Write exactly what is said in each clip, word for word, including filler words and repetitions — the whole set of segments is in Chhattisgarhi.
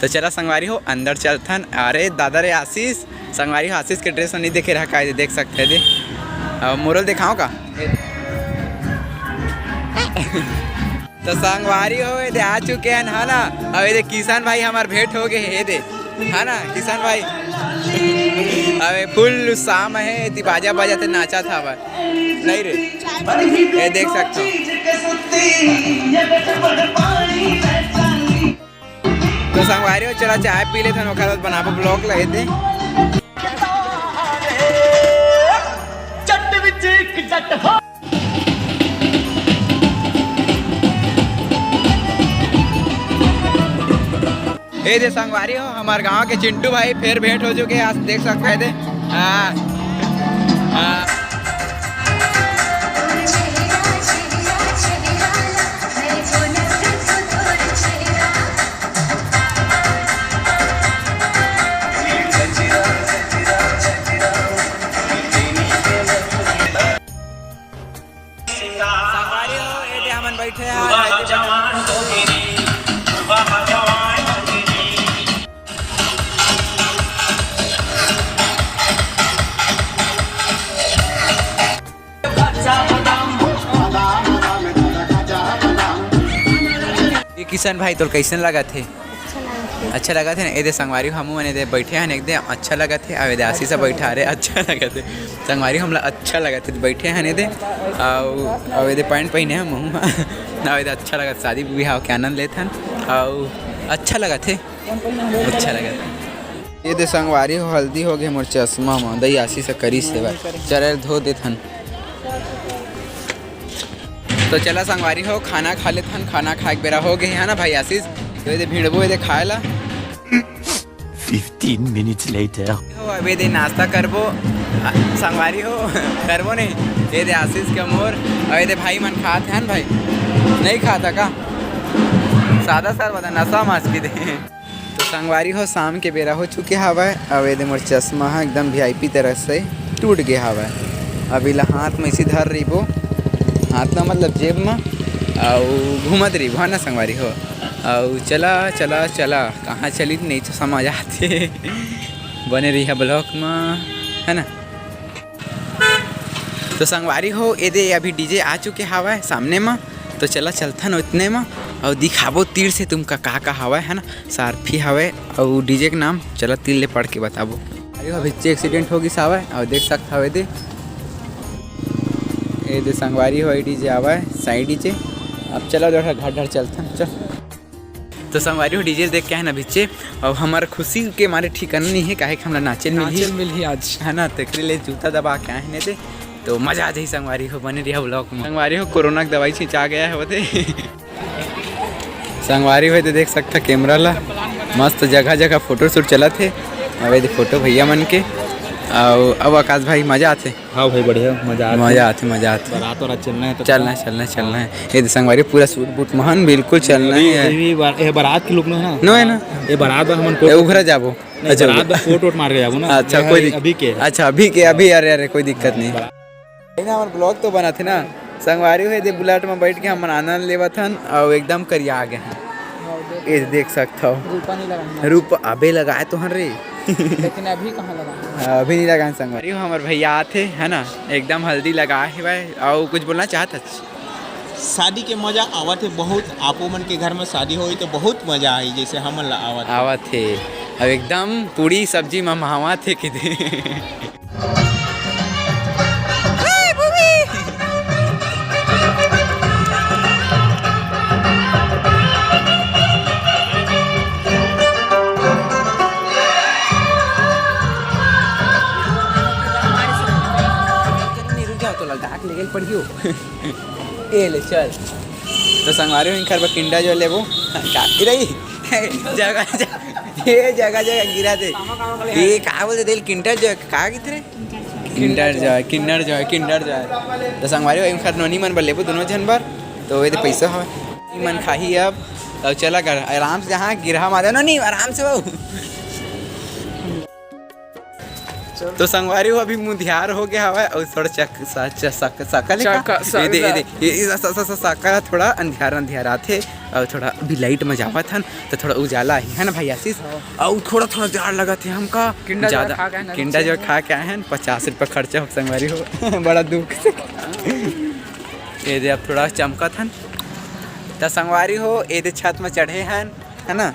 तो चला संगवारी हो, अंदर चलथन। अरे दादा रे आशीष, संगवारी हो, आशीष के dress नहीं देखे रहा का, देख सकते हैं दे। अब मोरल दिखाओ का? तो संगवारी हो, ये दे आ चुके हैं, है ना? अब ये दे किशन भाई हमार भेंट हो गए, ये दे, है ना किशन भाई? अब ये full शाम है, ती बाजा बाजा ते नाचा था भाई, नहीं रे? ये देख सकते हो। तो संगवारी हो, चला चाय पी लेथन, ओकर बाद बनाबो vlog ला। एदे चट विच एक चट हो। एदे संगवारी हो, हमार गांव के चिंटू भाई फेर भेंट हो चुके हैं, आज देख सकते हैं दे। हाँ। हाँ। संगवारी हो, एदे हमन बैठे हैं आज। ये किशन भाई, तोर कैसन लगत हे? अच्छा लगत हे। अच्छा लगत हे ना? एदे संगवारी, हमू मन एदे बैठे हन एकदम, अच्छा लगत हे। अब एदे आशीष बैठा रे, अच्छा लगत हे। संगवारी, हमला अच्छा लगत हे, बैठे हन एदे। अउ, अउ एदे pant पहिने हन हमू ह। अउ एदे अच्छा लगत, शादी बिहाव के आनंद लेत हन। अउ अच्छा लगत हे, अच्छा लगत हे। एदे संगवारी हो, हल्दी हो गे मोर चश्मा म, दई आशीष करिस हे भाई। चल, धो देथन। तो चला संगवारी हो, खाना खा लेथन, खाना खाए के बेरा हो गए है ना भाई आशीष? तो एदे भिड़बो एदे खाए ला। Fifteen minutes later. हो, अब एदे नाश्ता करबो, आ, संगवारी हो, करबो नहीं, एदे आशीष के मोर, अब एदे भाई मन खात हन भाई, नहीं खाता का? सादा सार बता, नशा मास की दे। तो संगवारी हो, शाम के बेरा हो चुके हवय। अब एदे मोर चश्मा ह एकदम VIP तरह से टूट गे हवय। अब इला हाथ में इसी धर रहिबो, हाथ में मतलब जेब में, अउ घूमत रहिबो, है ना संगवारी हो। अउ चला, चला, चला, कहाँ चली नहीं तो समझ आते। बने रहिहा vlog में, है ना। तो संगवारी हो, एदे अभी DJ आ चुके हवय सामने म, तो चला चलथन ओतने म अउ दिखाबो तीर से तुमका का का हवय, है ना। सारफी हवय अउ DJ के नाम चला तीर ले पढ़ के बताबो। अरे हो, अभी accident हो गिस हवय अउ देख सकत हव एदे, एदे संगवारी हो, DJ आवय side DJ। अब चला थोड़ा घर डर चलथन, चल। तो संगवारी हो, DJ देख के आए ना बिच्चे, अउ हमर खुशी के मारे ठिकाना नहीं है, काहे कि हमला नाचे मिलही। नाचे मिलही आज। है ना, तेकरे ले जूता दबा के आए हैं दे, तो मजा आ जाही संगवारी हो, बने रहिहा vlog में। संगवारी हो, कोरोना के दवाई छिंचा गया है ओदे। संगवारी हो, एदे देख सकता camera ला, मस्त जगह जगह photo shoot चलत हे। अब एदे photo भैया मन के, अउ अब आकाश भाई मजा आथे। हाँ भाई, बढ़िया, मजा आथे। मजा आथे, मजा आथे। बारात वारात चलना है तो चलना है, चलना है, चलना है। एदे संगवारी पूरा suit boot महन बिल्कुल चलना अभी, है। अभी बार-, ये बारात के look में है ना? नो है ना? ये बारात बर हमन ये कोट उघरा जाबो। नहीं, अच्छा, बारात बर कोट वोट मार के जाबो ना। अच्छा, ये कोई दिक-, अभी के। अच्छा, अभी के, अभी, अरे, अरे, कोई दिक्कत नहीं। बारात। नहीं ना, हमर vlog तो बनाथे ना। संगवारी हो, एदे bullet में बैठ के हमन आनंद लेवत हन, अउ एकदम करिया आ गए हैं। हाँ, देख। ये देख सकत हव। रूपा नहीं लगाए। रूपा, अबे लगाए तो हन रे। लेकिन अभी कहाँ लगाए? अभी नहीं लगाए संगवारी हो, हमर भैया आथे, है ना, एकदम हल्दी लगाए हे भाई। अउ कुछ बोलना चाहत हस? शादी के मजा आवत हे बहुत। आपो मन के घर में शादी होई तो बहुत मजा आई, जैसे हमन ला आवत हे। आवत हे। अब एकदम पूड़ी सब्जी में महावत हे कि दे। ए ले चल। तो संगवारी हो, इनकर बर Kinder Joy लेबो। का गिरही? जगह, जगह, ये जगह, जगह गिरा दे। ये का बोलते तेल, Kinder Joy, का किथे रे? Kinder Joy, Kinder Joy, Kinder Joy। तो संगवारी हो, इनकर नोनी मन बर लेबो, दोनों झन बर। तो ये दे पैसा हवे। ई मन खाही अब। तो चला कर, आराम से, जहाँ गिरहा मारे, नोनी, आराम से बाबू। तो संगवारी हो, अभी मुंधियार हो गया हवय अउ थोड़ा चक-, सा-, च-, सक-, सकल हे का? चक-, ये दे, ये दे, ये, ये स-, स-, स-, सकल ह थोड़ा अंधियार अंधियार आथे अउ थोड़ा अभी लाइट में जावत हन तो थोड़ा उजाला ही है ना भाई आशीष? हाँ। अउ थोड़ा थोड़ा जाड़ लगत हे हमका। किंडर ज्यादा खा के आए हन किंडर जो खा के आए हैं, पचास रुपया खर्चा हो संगवारी हो। बड़ा दुख से। ये दे अब थोड़ा चमकत हन त संगवारी हो, ये दे छत में चढ़े हन, है ना?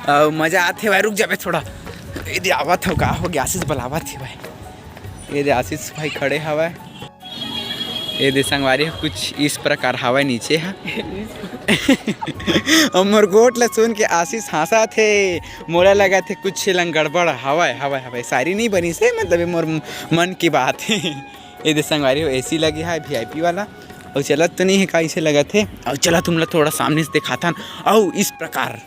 अउ मजा आथे भाई, रुक जाबे थोड़ा। ये दे आवत हो, का हो गया, आशीष बुलावत हे भाई। ये दे आशीष भाई खड़े हवय। ये दे संगवारी हो, कुछ इस प्रकार हवय नीचे ह। अउ मोर गोठ ल सुन के आशीष हंसत हे। मोला लगत हे कुछ लंग गड़बड़ हवय, हवय, हवय। शायरी नहीं बनी से, मतलब ये मोर मन की बात हे। ये दे संगवारी हो, एसी लगे हे वीआईपी वाला। अउ चलत तो नहीं हे, कइसे लगत हे। अउ चला तुमला थोड़ा सामने से दिखाथन। अउ इस प्रकार,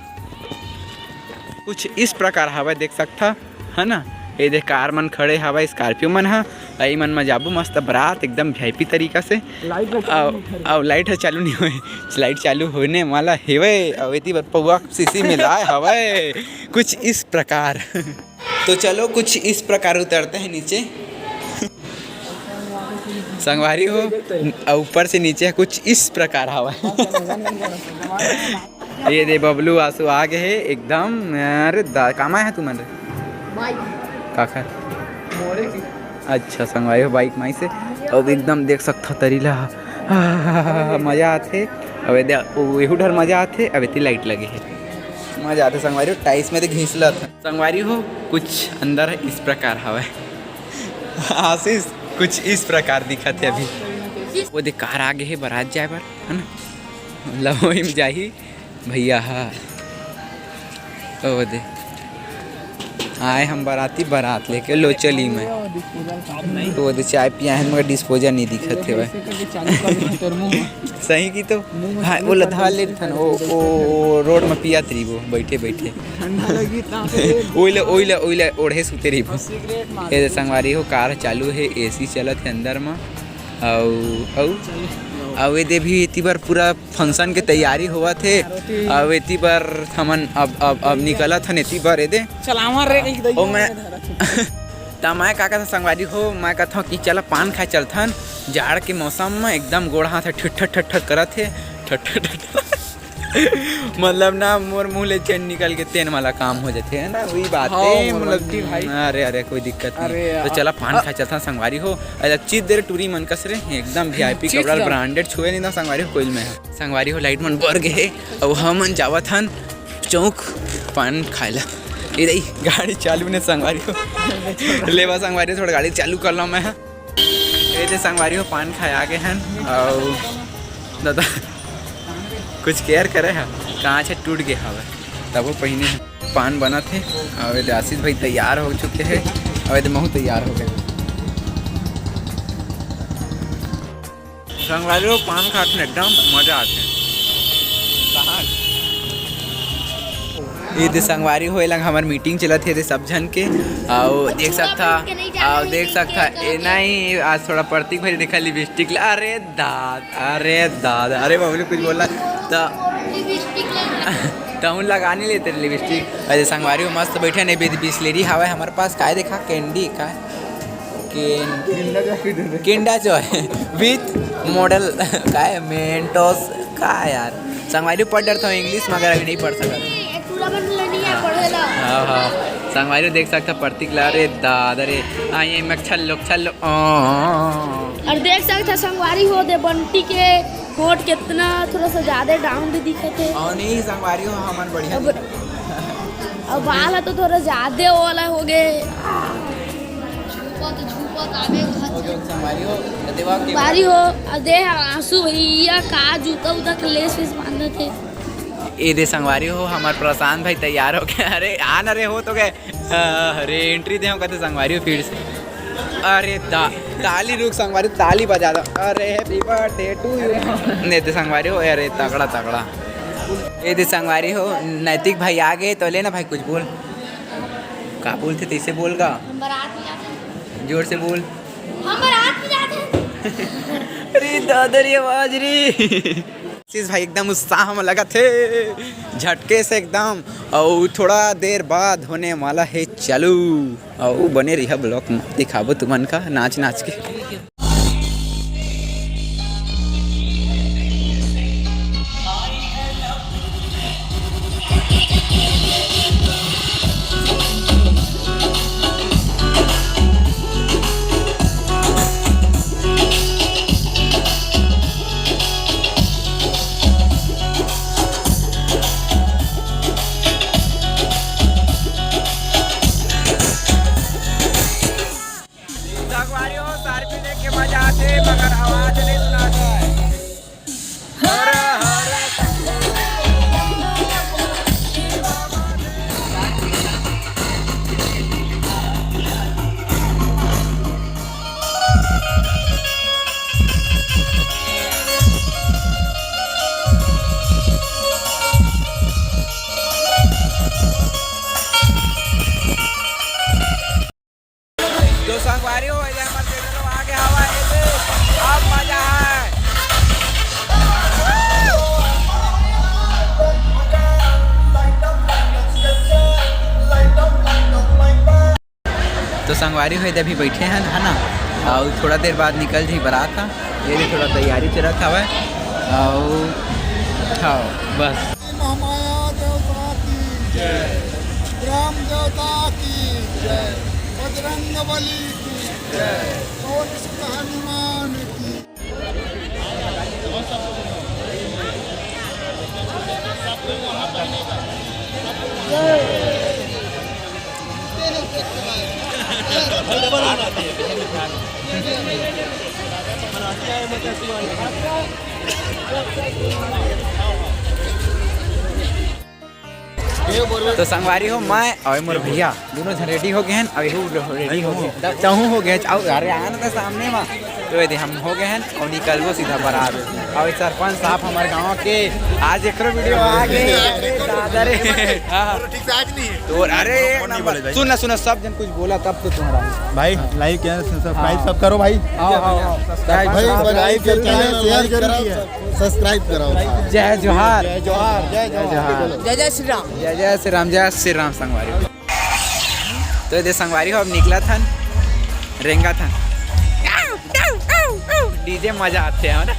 कुछ इस प्रकार हवय, देख सकथा, है ना? ये दे कार मन खड़े हवय, स्कॉर्पियो मन ह। अई मन म जाबो मस्त बरात, एकदम वीआईपी तरीका से। लाइट ह चालू अउ, नहीं करे। अउ लाइट ह चालू नहीं होए, लाइट चालू होने वाला हेवय। अउ एती बर पौवा सीसी मिलाए हवय, कुछ इस प्रकार। तो चलो, कुछ इस प्रकार उतरते हैं नीचे। संगवारी हो, ऊपर से नीचे कुछ इस प्रकार हवा। ये दे बबलू आंसू आ गए हे एकदम। अरे दा-, कामा है तुमन रे? बाइक। काखर? मोरे की। अच्छा, संगवारी हो, बाइक माई से। अब एकदम देख सकथो तरी ला। आहा, मजा आथे। अब एदे, ओ, एहू डर मजा आथे। अब एती लाइट लगे हे, मजा आथे संगवारी हो। टाइल्स में तो घिसलत। संगवारी हो, कुछ अंदर इस प्रकार हवय। आशीष, कुछ इस प्रकार दिखत हे अभी। वो दे कार आगे हे बरात जाए बर, है ना? मतलब वही में जाही भैया हा। ओ दे आए हम बराती, बरात लेके लो चली मैं। तो वो दे चाय पिया है, मगर डिस्पोजल नहीं दिखत हे भाई। सही की तो। हाँ, वो लधा ले थन, ओ, ओ, ओ, रोड में पिया तरी वो, बैठे, बैठे। ठंडा लगी ता ओइले, ओइले, ओइले, ओढ़े सुते रहिबो। सिगरेट मार। ए दे संगवारी हो, कार चालू हे, एसी चलत हे अंदर म। अउ, अउ, अउ ए दे भी एती बर पूरा फंक्शन के तैयारी होवत हे। अउ एती बर हमन अब, अब, अब निकलत हन एती बर ए दे। चलावा रे, एक ओ मैं, त मैं का कथा संगवारी हो, मैं कथा कि चला पान खाए चलथन। जाड़ के मौसम म एकदम गोड़ हाथ ह ठिठर ठिठर करत हे, ठिठर ठिठर। मतलब ना, मोर मुंह ले चैन निकल के तेन वाला काम हो जाथे, है ना? वही बात हाँ, हे, मोर मतलब, बंटी भाई। अरे, अरे, कोई दिक्कत नहीं। अरे तो यार। चला, पान खा चलथन संगवारी हो। अरे, चीज दे रे टूरी मन कस रे, एकदम वीआईपी चीज कपड़ा, का? ब्रांडेड छुए नहीं ना संगवारी हो, कोई में। संगवारी हो, लाइट मन बर गे हे, अब हमन जावत हन चौक पान खाए ला। ए दई, गाड़ी चालू ने संगवारी हो। लेवा संगवारी हो, थोड़ा गाड़ी चालू कर ला मैं। ए दे संगवारी हो, पान खाए आ गए हन। अउ दादा कुछ केयर करे ह, कांच ह टूट गे हवय, तबो पहिने ह। पान बनत हे। अउ ए दे आशीष भाई तैयार हो चुके हे। अउ ए दे महू तैयार हो गए। संगवारी हो, पान खात में एकदम मजा आथे। कहाँ? ए दे संगवारी हो, ए लंग हमर मीटिंग चलत हे, ए दे सब झन के। अउ देख सकथा, अउ देख सकथा, ए नहीं, आज थोड़ा प्रतीक भाई देखा लिपस्टिक ला। अरे दादा, अरे दादा, अरे बबलू कुछ बोला त, त हूँ लगा नहीं लेते लिपस्टिक। अरे संगवारी हो, मस्त बैठे नहीं, बिस-, बिसलेरी हवा है हमारे पास। काय देखा, कैंडी का? Kinder Joy. Kinder Joy with model. काय मेंटोस? काय यार, संगवारी पढ़ डरता हूँ इंग्लिश, मगर अभी नहीं पढ़ सकता। हाँ, हाँ। संगवारी देख सकता प्रतीक ला, अरे दादा रे, आई एम छल्लो छल्लो। और देख सकता संगवारी हो दे बंटी के होठ कितना थोड़ा सा ज्यादा डाउन भी दिखत हे। और नहीं संगवारी हो, हमन बढ़िया अब, दिखत। अब बाल ह तो थोड़ा ज्यादा ओला हो गए। छुपत, छुपत आवे। संगवारी हो, त देवा के बारी हो, अ, दे आंसू भैया का जूता उता के लेस वेस बांधत हे। ए दे संगवारी हो, हमार प्रशांत भाई तैयार हो गए। अरे आ न रे, हो तो गए। अरे एंट्री दे हम कहते संगवारी हो फिर से। अरे दा-, ताली रुक संगवारी, ताली बजा दो। अरे happy birthday to you। नहीं तो संगवारी हो, अरे तगड़ा तगड़ा। ए दे संगवारी हो, नैतिक भाई आ गए तो लेना भाई कुछ बोल। का बोलते तैसे बोल गा। हम बारात में जाते हैं। जोर से बोल। हम बारात में जाते हैं। अरे दादा रे आवाज रे। आशीष भाई एकदम उत्साह में लगत हे, झटके से एकदम। अउ थोड़ा देर बाद होने वाला हे चालू। अउ बने रहिहा vlog में, दिखाबो तुमन का नाच नाच के। संगवारी हो, सारपी देख के मजा आथे, मगर आवाज नहीं सुनात हे। तो संगवारी हो, एदे हमर चैनल आगे हवा, एदे अब मजा है। तो संगवारी हो, एदे अभी बैठे हैं, है ना, और थोड़ा देर बाद निकल जी बारात हा। ये भी थोड़ा तैयारी चलत हवय, और हाँ, बस। महामाया देवता की जय, राम देवता की जय, बजरंग बली की जय, पवन सुत हनुमान की तो संगवारी हो, मैं और मोर भैया दोनों झन रेडी हो गए हैं। और यहू रेडी हो गए, तहूँ हो गए। आओ, अरे आना तो सामने में। तो ये दे, हम हो गए हैं और निकलबो सीधा बारात। और सरपंच साहब हमारे गांव के, आज एकरो वीडियो आ गए। अरे दादा रे। हाँ। ठीक से आज नहीं है। तो अरे एक नंबर। सुन ना, सुन ना, सब जन कुछ बोला तब तो तुम्हारा। भाई, like, share, subscribe सब करो भाई। आओ, आओ, आओ। भाई, subscribe बनाइए, channel share करो। Subscribe कराओ। जय जोहार। जय जोहार, जय जोहार। जय जय श्री राम। जय जय श्री राम, जय श्री राम संगवारी। तो ये दे संगवारी हो, अब निकलत हन, रेंगत हन। DJ मजा आथे, है ना?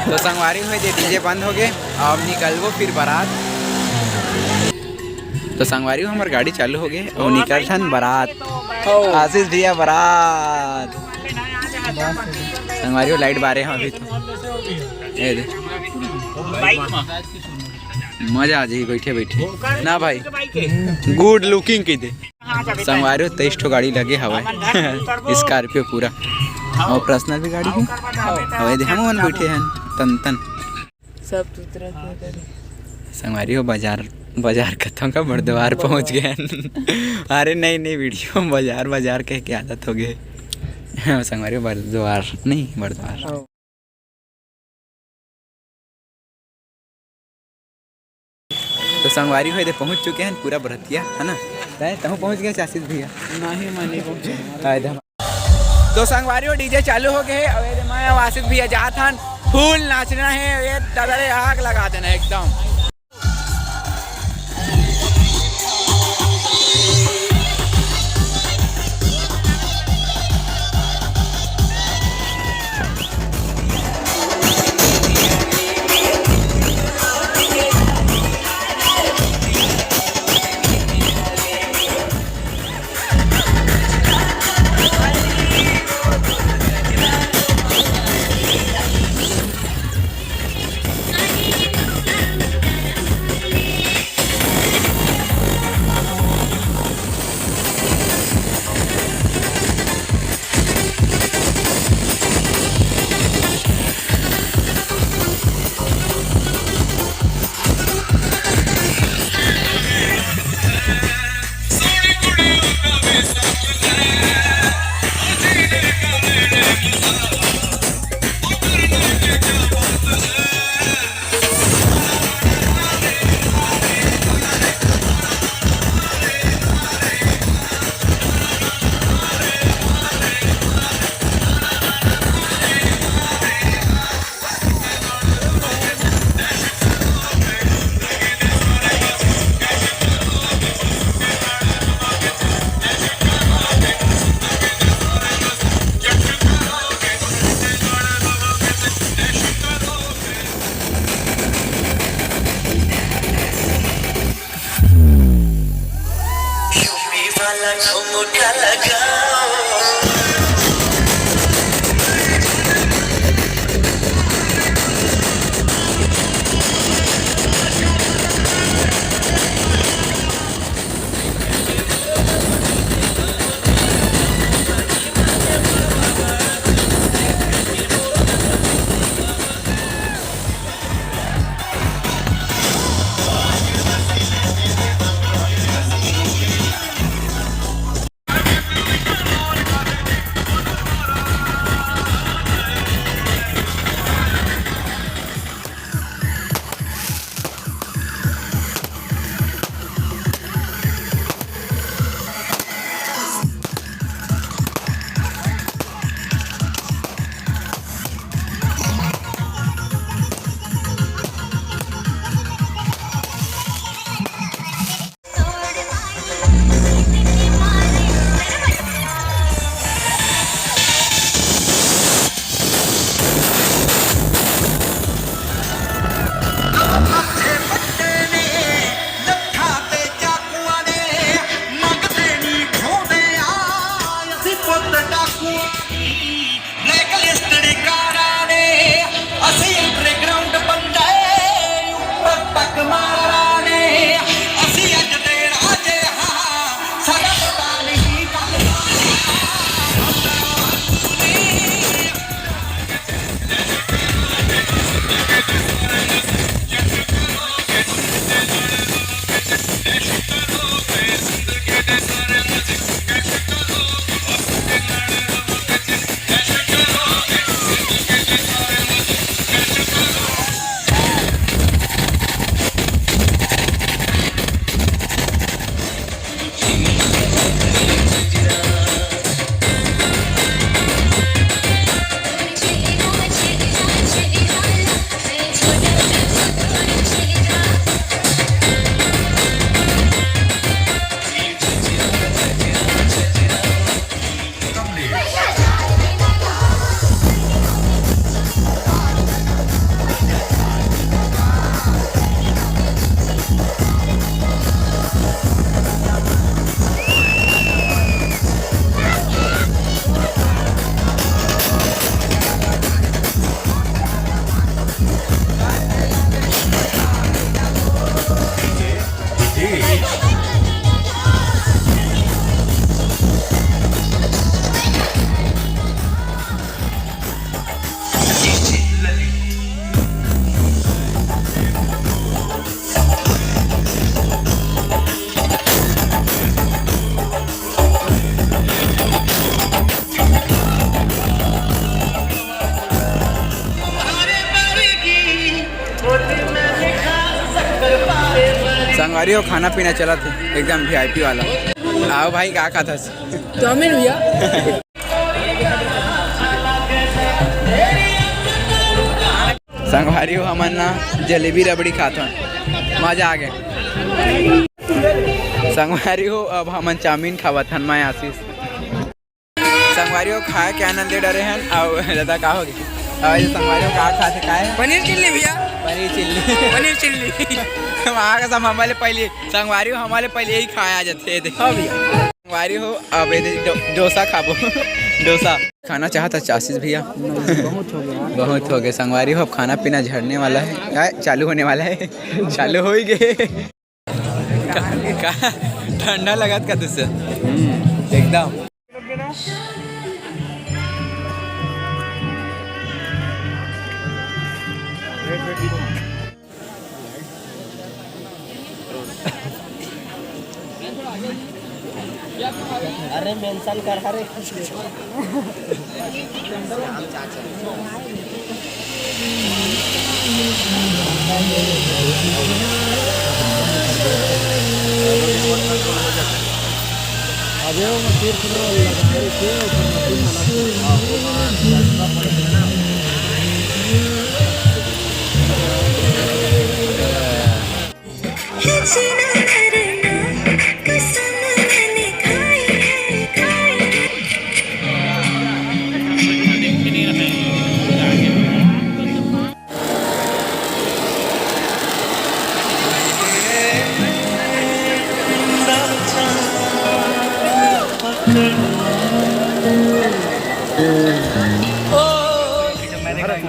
तो संगवारी हो, ये DJ बंद हो गए, अब निकलबो फिर बारात। तो संगवारी हो, हमार गाड़ी चालू हो गए और निकलथन बारात। आशीष भैया बारात। संगवारी हो, light बारे हैं अभी तो। ये दे। मजा आ जाही बैठे बैठे ना भाई। Good looking कह दे। संगवारी हो, तेईस ठो गाड़ी लगे हवय। Scorpio पूरा और personal भी गाड़ी है। और ये दे, हम मन बैठे हैं तन तन। सब तुतरत हे करे। संगवारी हो, बाजार, बाजार कथों का, बरद्वार पहुंच गए हैं। अरे नहीं, नहीं, वीडियो में बाजार, बाजार कह के आदत हो गए। हाँ, संगवारी हो, बरद्वार नहीं, बरद्वार। तो संगवारी हो, ये दे पहुंच चुके हैं पूरा बरतिया, है ना? तैं, तहूँ पहुंच गए आशीष भैया? नहीं, मैं नहीं पहुंचा। तो संगवारी हो, DJ चालू हो गए हे। अब ये दे मैं आशीष भैया जात हन, full नाचना है, ये दादा रे आग लगा देना एकदम। ਲੱਖਾਂ ਤੇ ਚਾਕੂਆਂ ਨੇ, ਮੰਗਦੇ ਨਹੀਂ ਢੋਂਦੇ ਆ, ਅਸੀਂ ਪੁੱਤ ਡਾਕੂਆਂ ਦੀ ਬਲੈਕਲਿਸਟਡ ਕਾਰਾਂ ਨੇ। ਅਸੀਂ ਅੰਡਰਗਰਾਉਂਡ ਬੰਦੇ, ਉੱਪਰ ਤੱਕ ਮਾਰਾਂ ਨੇ। ਅਸੀਂ ਅੱਜ ਦੇ ਰਾਜੇ ਹਾਂ, ਸਾਡਾ ਪਤਾ ਨਹੀਂ ਕੱਲ੍ਹ ਦਾ। संगवारी हो, खाना पीना चलत हे, एकदम वीआईपी वाला। आओ भाई, का खात हस? चाउमीन भैया। संगवारी हो, हमन ना जलेबी रबड़ी खात हन, मजा आ गे। संगवारी हो, अब हमन चाउमीन खावत हन, मैं आशीष। संगवारी हो, खाए के आनंद ले डरे हन। अउ दादा, का हो गे? अउ ये संगवारी हो, का खात हे, का हे? पनीर चिल्ली भैया। पनीर चिल्ली। पनीर चिल्ली। वहाँ का सब हमारे पहले, संगवारी हो, हमारे पहले ही खाया जाते थे। हाँ भैया। संगवारी हो, अब ये डो-, डोसा खाबो। डोसा। खाना चाहत हस आशीष भैया? नहीं, बहुत हो गया। बहुत हो गया संगवारी हो, अब खाना पीना झड़ने वाला है। आ, चालू होने वाला है। चालू हो ही गए। का, का, ठंडा लगत का तुझसे? हम्म। एकदम। अरे मेंशन कर, अरे।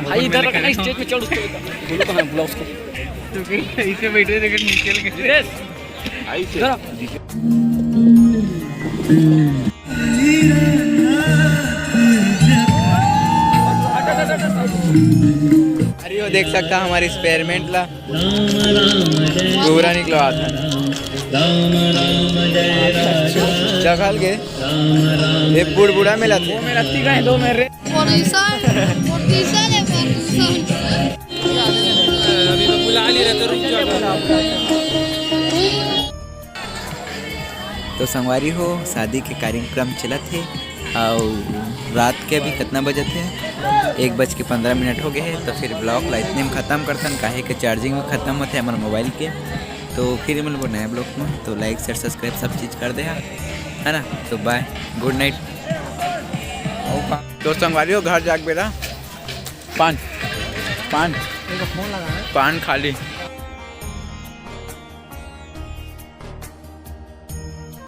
भाई इधर रखना, स्टेज पे चढ़ उसको। बोलो कहाँ बुला उसको। तो कहीं इसे बैठे देखे नीचे लगे। इधर आ। अरे वो देख सकता हमारे स्पेयरमेंट ला। गोबरा निकलवा था। जगह लगे। ये बुढ़बुढ़ा मिला थे। वो मेरा तीखा है, दो मेरे। प्रदूषण, प्रदूषण है, प्रदूषण। अभी तो बुला नहीं रहे, तो रुक जाओ। तो संगवारी हो, शादी के कार्यक्रम चलत हे, अउ रात के अभी कितना बजत हे, एक बज के पंद्रह मिनट हो गए हे। तो फिर ब्लॉग ला इतने में ख़त्म करतन, काहे के चार्जिंग भी ख़त्म होते हमारे मोबाइल के। तो फिर मिलबो नया ब्लॉग में। तो लाइक, शेयर, सब्सक्राइब सब चीज़ कर दे हा, है ना। तो बाय, गुड नाइट। तो संगवारी हो, घर जाके बेरा पान, पान, पान खा ली।